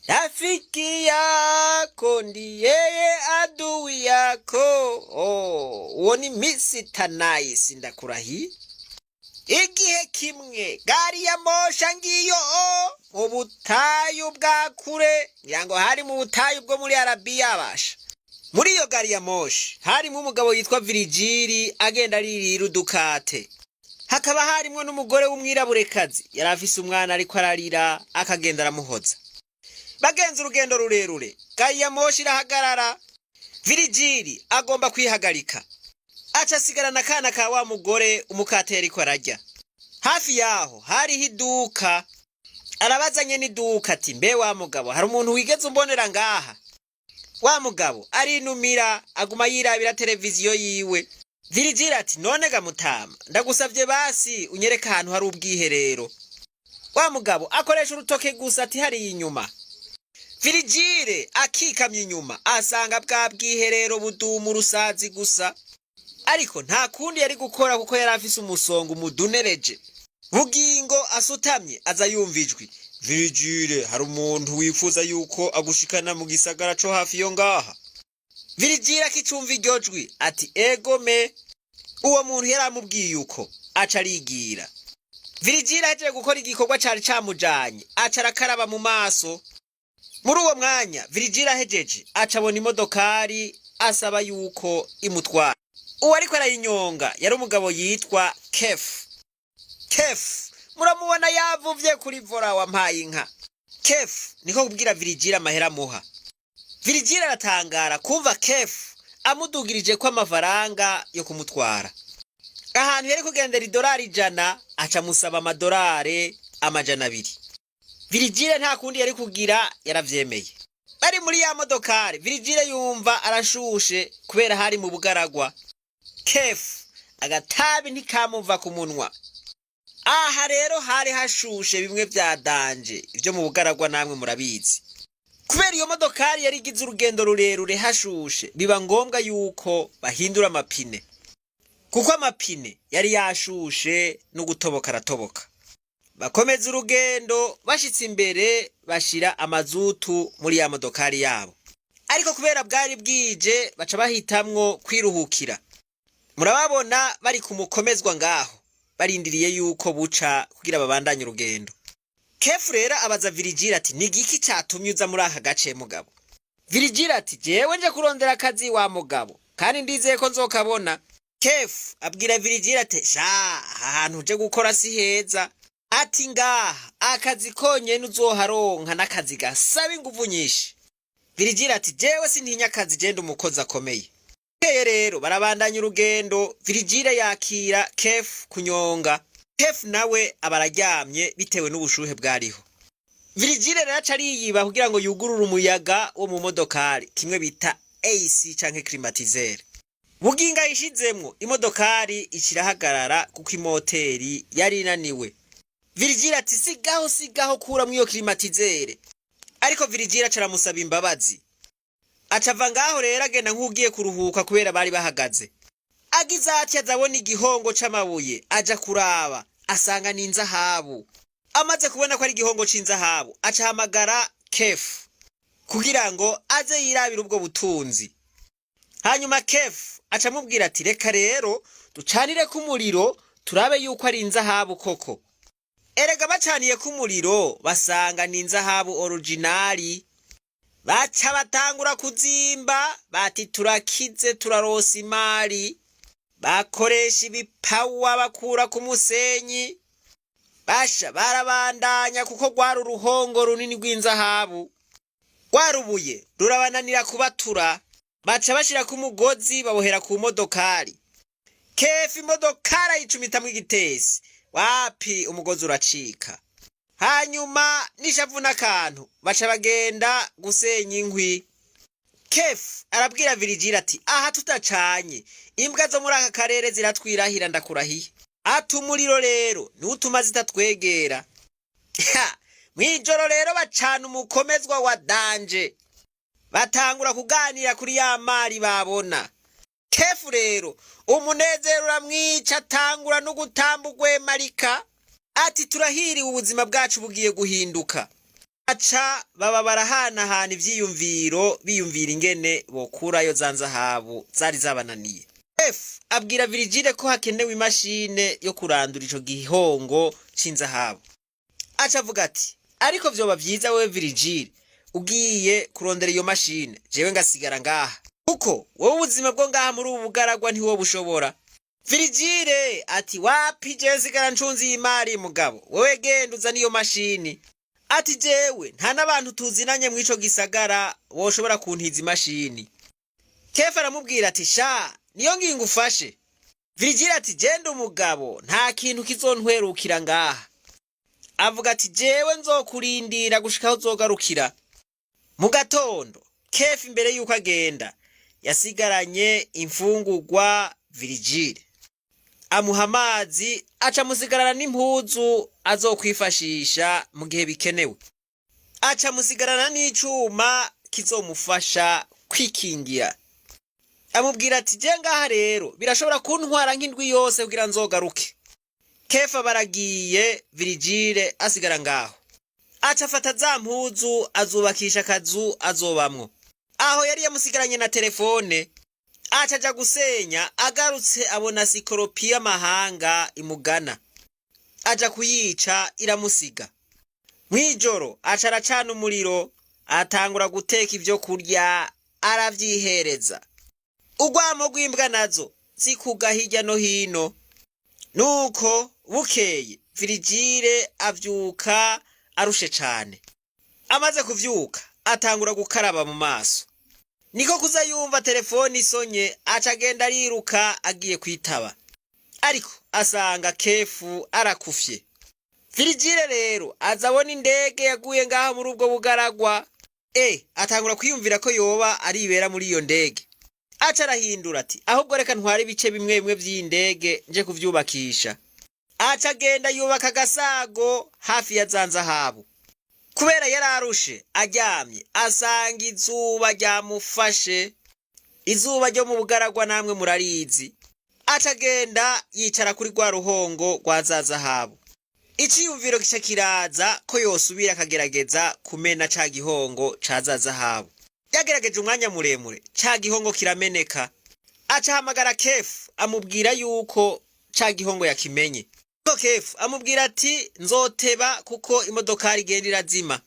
Rafiki yako ndiyeye adui yako. Oh, uwo ni Mr Nice, ndakurahiye. Igihe kimwe gari ya mosha ngiyo mu butayu bwa kure, ngira ngo hari mu butayu bwo muri Arabiya. Basha, muri iyo gari ya moshi harimo umugabo yitwa Virigili, agenda aririra udukate. Hakaba harimwo n'umugore w'umwiraburekazi yari afise umwana ariko ararira, akagenda aramuhoza. Bagenze urugendo rurerure, gari ya moshi irahagarara. Virigili agomba kwihagarika, aca asigarana akana ka wa mugore umukate yariko ararya. Hafi yaho hariho iduka. Arabazanye n'iduka ati: "Mbe wa mugabo, hari umuntu wigeze umbonera ngaha?" Wa mugabo arinumira, aguma yirabira televiziyo yiwe. Virigili ati: "None ga mutama, ndagusavye basi unyereke ahantu hari ubwiherero." Wa mugabo akoresha urutoke gusa ati: "Hariya inyuma." Virigile akikamye inyuma, asanga bwa bwiherero buduma urusazi gusa, ariko nta kundi yari gukora kuko yari afise umusonga umudunereje. Bugingo asutamye, aza yumva ijwi: "Virigile, hari umuntu wifuza yuko agushikana mu gisagara co hafi yo ngaha." Virigile akicumva iryo jwi ati: "Egome." Uwo muntu yari amubwiye uko, aca arigira. Virigile ahejeje gukora igikorwa cari camujanye, aca arakaraba mu maso. Muri uwo mwanya Virigile ahejeje, aca abona imodokari, asaba yuko imutwara. Uwo ariko arayinyonga yari umugabo yitwa Kefu. Kefu muramubona yavuvye kuri volant, wampaye inka. Kefu niko kubwira Virigile amahera amuha. Virigile aratangara kumva Kefu amudugirije ko amafaranga yo kumutwara. Ahantu yari kugendera idolari 100, aca amusaba amadolari 200. Virigile nta kundi yari kugira, yaravyemeye. Bari muri ya modokari, Virigile yumva arashushe kubera hari mu bugaragwa. Kefu agatabi ntikamuva ku munwa. Aha rero hari hashushe bimwe vya danger, ivyo mu bugaragwa namwe murabizi. Kubera iyo modokari yari igize urugendo rurerure hashushe, biba ngombwa yuko bahindura amapine, kuko amapine yari yashushe no gutoboka aratoboka. Bakomeza urugendo, bashitse imbere bashira amazutu muri ya modokari yabo, ariko kubera bwari bwije baca bahitamwo kwiruhukira. Murababona bari ku mukomezwa ngaho, barindiriye yuko buca kugira babandanye urugendo. Kefu rero abaza Virigile ati: "Ni igiki catumye uza muri aka gace, mugabo?" Virigile ati: "Jewe nje kurondera akazi, wa mugabo, kandi ndizeye ko nzokabona." Kefu abwira Virigile ati: "Sha, aha hantu uje gukora si heza." Ati: "Ngaha akazi konyene uzoharonka n'akazi gasaba inguvu nyinshi." Virigile ati: "Jewe sintinya akazi, je ndi umukozi akomeye." Bukeye rero barabandanya urugendo. Virigile yakira Kefu kunyonga, Kefu nawe aba araryamye bitewe n'ubushuhe bwariho. Virigile rero aca ariyiba kugira ngo yugurure umuyaga wo mu modokari, kimwe bita AC canke climatiseur. Buginga yishizemwo, imodokari icirahagarara kuko imoteri yari inaniwe. Virigile ati: "Sigaho, sigaho, kuramwo iyo climatiseur." Ariko Virigile aca aramusaba imbabazi, aca ava ngaho rero agenda nk'ugiye kuruhuka kubera bari bahagaze. Agize atya, azabona igihongo c'amabuye, aja kuraba asanga ni inzahabu. Amaze kubona ko ari igihongo c'inzahabu, aca ahamagara Kefu kugira ngo aze yirabire ubwo butunzi. Hanyuma Kefu aca amubwira ati: "Reka rero ducanire ko umuriro, turabe yuko ari inzahabu koko." Erega bacaniye ko umuriro, basanga ni inzahabu original. Baca batangura kuzimba bati: "Turakize, turarosa imari." Bakoresha ibipawa bakura ku musenyi. Basha, barabandanya kuko rwari uruhongo runini rw'inzahabu. Rwarubuye rurabananira kubatura, baca bashirako umugozi babohera ku modokari. Kefa imodokari ayicumitamwo igitesi, wapi, umugozi uracika. Hanyuma n'ishavu n'akantu, baca bagenda gusenya inkwi. Kefu arabwira Virigile ati: "Aha tutacanye, imbwa zo muri aka karere ziratwirahira, ndakurahiye." Ati: "Umuriro rero niwo utuma zitatwegera." Mw'ijoro rero bacana umukomezwa wa danger, batangura kuganira kuri ya mari babona. Kefu rero umunezero uramwica, atangura no gutamba ugwemarika, ati: "Turahiriwe, ubuzima bwacu bugiye guhinduka." Aca baba barahanahana ivyiyumviro, biyumvira ingene bokurayo za nzahabu zari zabananiye. F abwira Virigile ko hakenewe imashine yo kurandura ico gihongo c'inzahabu. Aca avuga ati: "Ariko vyoba vyiza wewe Virigile ugiye kurondera iyo mashine, jewe ngasigara ngaha, kuko wowe ubuzima bwo ngaha muri ubu bugaragwa ntiwo bushobora." Virigile ati: "Wapi, jewe nsigara ncunze iyi mari, mugabo wewe genda uzane iyo mashini." Ati: "Jewe nta n'abantu tuzinanye mw'ico gisagara woshobora kuntiza imashini." Kefa aramubwira ati: "Sha, niyo ngingo ufashe." Virigile ati: "Genda umugabo, nta kintu kizontwerukira ngaha." Avuga ati: "Jewe nzokurindira gushika aho uzogarukira." Mu gatondo, Kefa imbere yuko agenda yasigaranye imfungurwa Virigile, amuha amazi, aca amusigarana n'impuzu azokwifashisha mu gihe bikenewe, aca amusigarana n'icuma kizomufasha kwikingira. Amubwira ati: "Je ngaha rero birashobora kuntwara nk'indwi yose kugira nzogaruke." Kefa baragiye, Virigile asigara ngaho. Aca afata za mpuzu, azubakisha akazu azobamwo. Aho yari yamusigaranye na telefone. Aca aja gusenya. Agarutse abona sikoropi y'amahanga imugana, aja kuyica, iramusiga. Mw'ijoro aca aracana umuriro, atangura guteka ivyo kurya, aravyihereza. Urwamo rw'imbwa nazo zikuga hirya no hino. Nuko bukeye Virigile avyuka arushe cane. Amaze kuvyuka atangura gukaraba mu maso, niko kuza yumva telefoni isonye. Aca agenda ariruka agiye kwitaba, ariko asanga Kefu arakufye. Virigile rero aza abona indege yaguye ngaho muri ubwo bugaragwa. Atangura kwiyumvira ko yoba aribera muri iyo ndege. Aca arahindura ati: "Ahubwo reka ntware ibice bimwe bimwe vy'iyi ndege nje kuvyubakisha." Aca agenda yubaka agasago hafi ya za nzahabu. Kubera yari arushe, aryamye asanga izuba ryamufashe. Izuba ryo mu bugaragwa namwe murarizi. Aca agenda yicara kuri rwa ruhongo rwa za zahabu. Iciyumviro gica kiraza ko yosubira akagerageza kumena ca gihongo ca za zahabu. Yagerageje umwanya muremure, ca gihongo kirameneka. Aca ahamagara Kefu, amubwira yuko ca gihongo yakimenye. Ko Kefu amubwira ati: "Nzoteba kuko imodokari igenda irazima."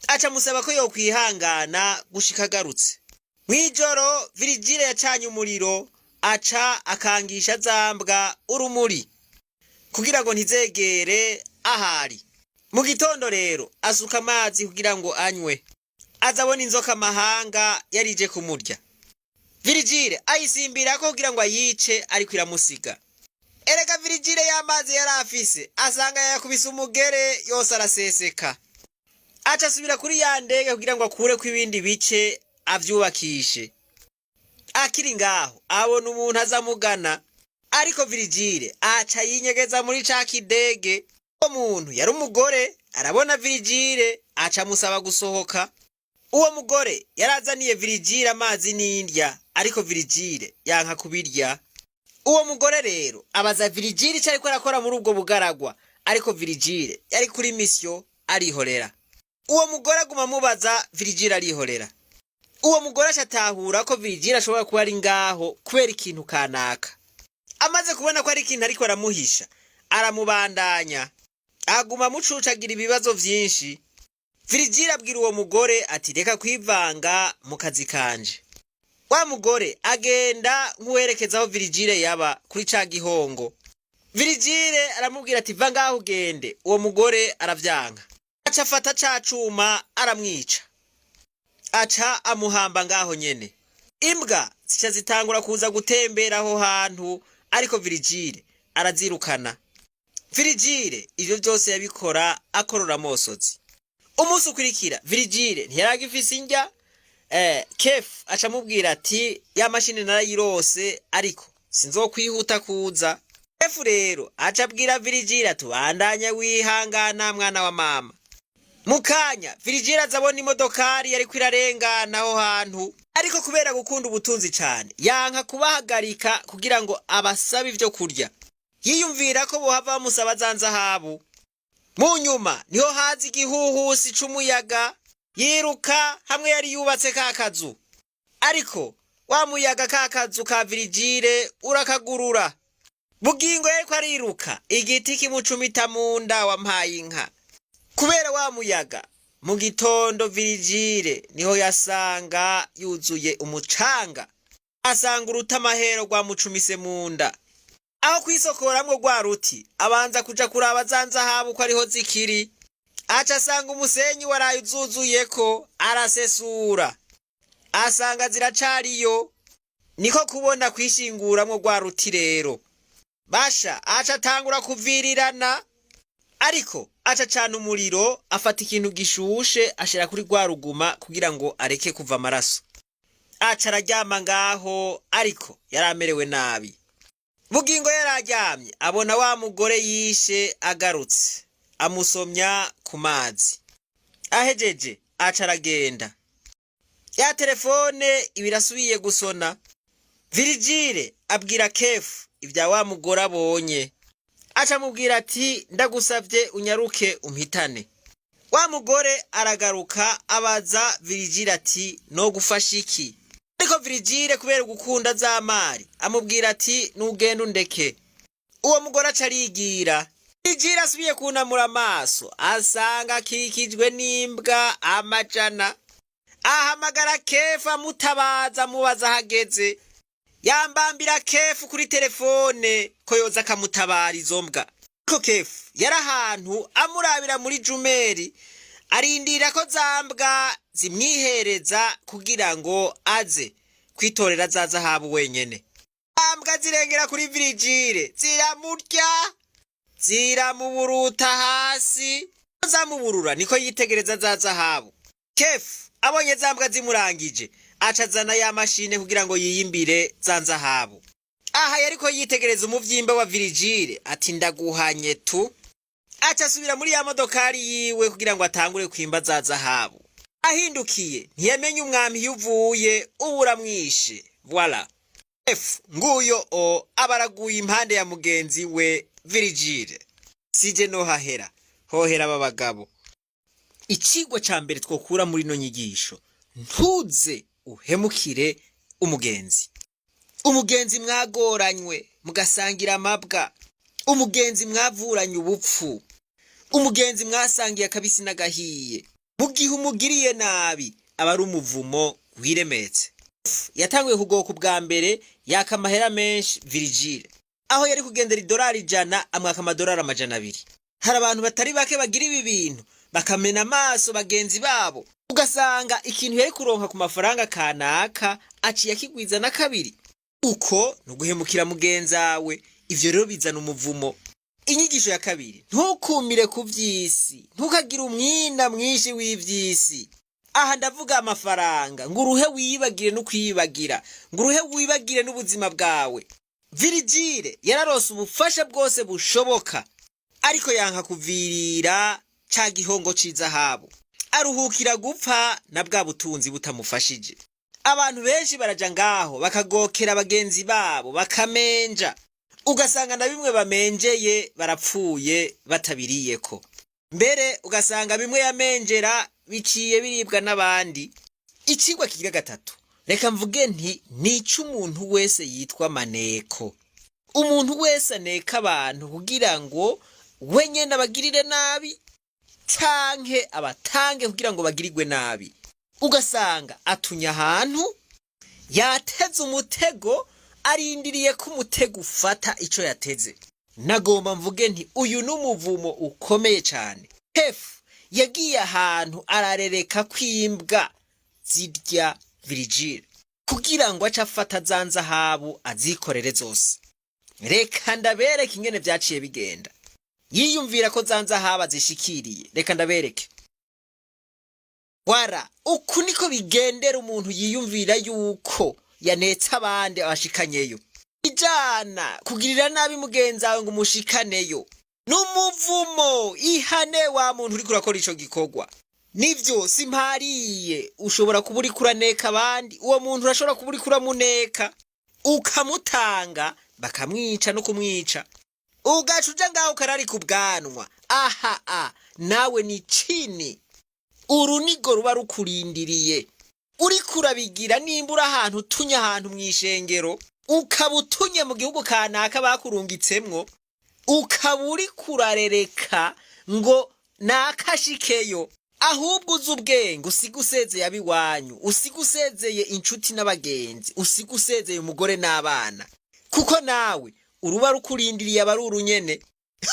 Aca amusaba ko yokwihangana gushika agarutse. Mw'ijoro Virigile yacanye umuriro, aca akangisha za mbwa urumuri kugira ngo ntizegere ahari. Mu gitondo rero asuka amazi kugira ngo anywe, aza abona inzoka amahanga yarije kumurya. Virigile ayisimbirako kugira ngo ayice, ariko iramusiga. Erega Virigile y'amazi yari afise asanga yayakubise umugere, yose araseseka. Aca asubira kuri ya ndege kugira ngo akureko ibindi bice avyubakishe. Akiri ngaho abona umuntu aza amugana, ariko Virigile aca yinyegeza muri ca kidege. Uwo muntu yari umugore. Arabona Virigile, aca amusaba gusohoka. Uwo mugore yarazaniye Virigile amazi n'indya, ariko Virigile yanka kubirya. Uwo mugore rero abaza Virigile ico ariko arakora muri ubwo bugaragwa, ariko Virigile yari kuri mission, arihorera. Uwo mugore aguma amubaza, Virigile arihorera. Uwo mugore aca atahura ko Virigile ashobora kuba ari ngaho kubera ikintu kanaka. Amaze kubona ko ari ikintu ariko aramuhisha, aramubandanya, aguma amucucagira ibibazo vyinshi. Virigile abwira uwo mugore ati: "Reka kwivanga mu kazi kanje." Wa mugore agenda nk'uwerekeza aho Virigile yaba kuri ca gihongo. Virigile aramubwira ati: "Va ngaho ugende." Uwo mugore aravyanka, aca afata ca cuma aramwica, aca amuhamba ngaho nyene. Imbwa zica zitangura kuza gutembera aho hantu, ariko Virigile arazirukana. Virigile ivyo vyose yabikora akorora amosozi. Umunsi ukurikira Virigile ntiyaragifise indya. Kefu aca amubwira ati: "Ya mashini narayirose, ariko sinzokwihuta kuza." Kefu rero aca abwira Virigile ati: "Ubandanye wihangana, mwana wa mama." Mu kanya Virigile aza abona imodokari yariko irarengana aho hantu, ariko kubera gukunda ubutunzi cane yanka kubahagarika kugira ngo abasabe ivyo kurya. Yiyumvira ko bohava bamusaba za nzahabu. Mu nyuma niho haza igihuhusi c'umuyaga, yiruka hamwe yari yubatse ka kazu, ariko wa muyaga ka kazu ka Virigile urakagurura. Bugingo yariko ariruka, igiti kimucumita mu nda, wampaye inka. Kubera wa muyaga, mu gitondo Virigile niho yasanga yuzuye umucanga, asanga urutamahero rwamucumise mu nda. Aho kwisokoramwo rwa ruti, abanza kuja kuraba za nzahabu ko ariho zikiri, aca asanga umusenyi waraye uzuzuyeko, arasesura asanga ziracariyo. Niko kubona kwishinguramwo rwa ruti rero basha, aca atangura kuvirirana, ariko aca acana umuriro, afata ikintu gishushe ashira kuri rwa ruguma kugira ngo areke kuva amaraso. Aca araryama ngaho, ariko yari amerewe nabi. Bugingo yari aryamye, abona wa mugore yishe agarutse, amusomya ku mazi. Ahejeje aca aragenda. Ya telefone iba irasubiye gusona. Virigile abwira Kefu ibya wa mugore abonye, aca amubwira ati: "Ndagusavye unyaruke umpitane." Wa mugore aragaruka, abaza Virigile ati: "No gufasha iki?" Ariko Virigile kubera gukunda z'amari amubwira ati: "Nugenda undeke." Uwo mugore aca arigira. Virigile asubiye kunamura amaso, asanga akikijwe n'imbwa amajana. Ahamagara Kefu, amutabaza, amubaza ahageze. Yambambira Kefu kuri telefone ko yoza akamutabara izo mbwa. Ariko Kefu yari ahantu amurabira muri jumelles, arindira ko za mbwa zimwihereza kugira ngo aze kwitorera za zahabu wenyene. Za mbwa zirengera kuri Virigile, ziramurya, ziramuburuta hasi. Zamuburura niko yitegereza za zahabu. Kefu abonye za mbwa zimurangije, aca azana ya mashine kugira ngo yiyimbire za nzahabu. Aha yariko yitegereza umuvyimba wa Virigile, ati: "Ndaguhanye tu." Aca asubira muri ya modokari yiwe kugira ngo atangure kwimba za zahabu. Ahindukiye ntiyamenye umwami iyo uvuye, ubu uramwishe. Voilà, F nguyo o abaraguye impande ya mugenzi we Virigile. Sije no hahera hohera aba bagabo. Icigwa ca mbere twokura muri ino nyigisho: ntuze uhemukire umugenzi, umugenzi mwagoranywe mugasangira amabwa, umugenzi mwavuranye ubupfu, umugenzi mwasangiye akabisi n'agahiye. Mu gihe umugiriye nabi, aba ari umuvumo wiremetse. Yatanguye kugoka ubwa mbere, yaka amahera menshi Virigile. Aho yari kugendera idolari 100, amwaka amadolari 200. Hari abantu batari bake bagira ibi bintu, bakamena amaso bagenzi babo, ugasanga ikintu yari kuronka ku mafaranga kanaka aciye akigwiza na kabiri. Uko ni uguhemukira mugenzawe. Ivyo rero bizana umuvumo. Inyigisho ya kabiri: ntukumire ku vy'isi, ntukagire umwina mwinshi w'ivy'isi. Aha ndavuga amafaranga, ngo uruhe wiyibagire no kwiyibagira, ngo uruhe wibagire n'ubuzima bwawe. Virigile yararose ubufasha bwose bushoboka, ariko yanka kuvirira ca gihongo c'izahabu, aruhukira gupfa na bwa butunzi butamufashije. Abantu benshi baraja ngaho bakagokera bagenzi babo, bakamenja, ugasanga na bimwe bamenjeye barapfuye batabiriyeko. Mbere ugasanga bimwe yamenjera biciye biribwa n'abandi. Icigwa kigira gatatu, reka mvuge nti nica umuntu wese yitwa maneko, umuntu wese aneka abantu kugira ngo we nyene abagirire nabi, canke abatange kugira ngo bagirirwe nabi. Ugasanga atunya ahantu, yateze umutego, arindiriye ko umutego ufata ico yateze. Nagomba mvuge nti uyu ni umuvumo ukomeye cane. Hefu yagiye ahantu ararereka ko imbwa zirya Virigile kugira ngo ace afata za nzahabu azikorere zose. Reka ndabereke ingene vyaciye bigenda. Yiyumvira ko za nzahabu azishikiriye. Reka ndabereke. Wara uku niko bigendera umuntu yiyumvira yuko yanetse abandi abashikanyeyo. Ijana kugirira nabi mugenzi wawe ngo umushikaneyo n'umuvumo. Ihane wa muntu uriko urakora ico gikorwa. Nivyo, simpariye, ushobora kuba uriko uraneka abandi. Uwo muntu urashobora kuba uriko uramuneka, ukamutanga bakamwica no kumwica, ugaca uja ngaho ukararika ubwanwa. Aha a nawe ni cini urunigo ruba rukurindiriye, uriko urabigira. Nimba uri ahantu utunye ahantu mw'ishengero, ukaba utunye mu gihugu kanaka bakurungitsemwo, ukaba uriko urarereka ngo nakashikeyo, ahubwo uzi ubwenge, usiga usezeye ab'iwanyu, usiga usezeye inshuti n'abagenzi, usiga usezeye umugore n'abana, kuko nawe uruba rukurindiriye aba ari urunyene.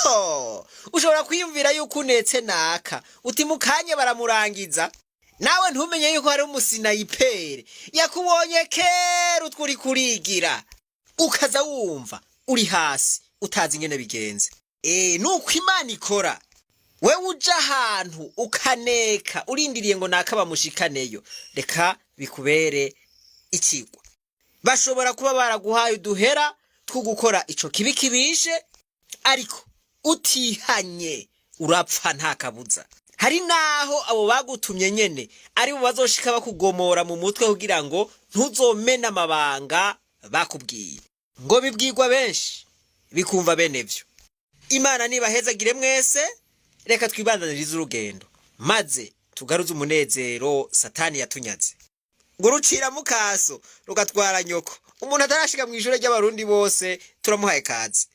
Ho, ushobora kwiyumvira yuko unetse naka, uti mu kanya baramurangiza, nawe ntumenye yuko hari umusinayiperi yakubonye kera utwo uri kurigira, ukaza wumva uri hasi utazi ingene bigenze. Nuko Imana ikora. Wewe uja ahantu ukaneka urindiriye ngo naka bamushikaneyo, reka bikubere ikigwa. Bashobora kuba baraguhaye uduhera two gukora ico kibi kibishe, ariko utihanye urapfa nta kabuza. Hari naho abo bagutumye nyene ari bo bazoshika bakugomora mu mutwe kugira ngo ntuzomene amabanga bakubwiye. Ngo bibwirwa benshi bikumva bene vyo. Imana nibahezagire mwese. Reka twibandanirize urugendo maze tugaruze umunezero Satani yatunyaze. Ngo rucira mukaso rugatwara nyoko. Umuntu atarashika mu ishure ry'Abarundi bose turamuhaye kaze.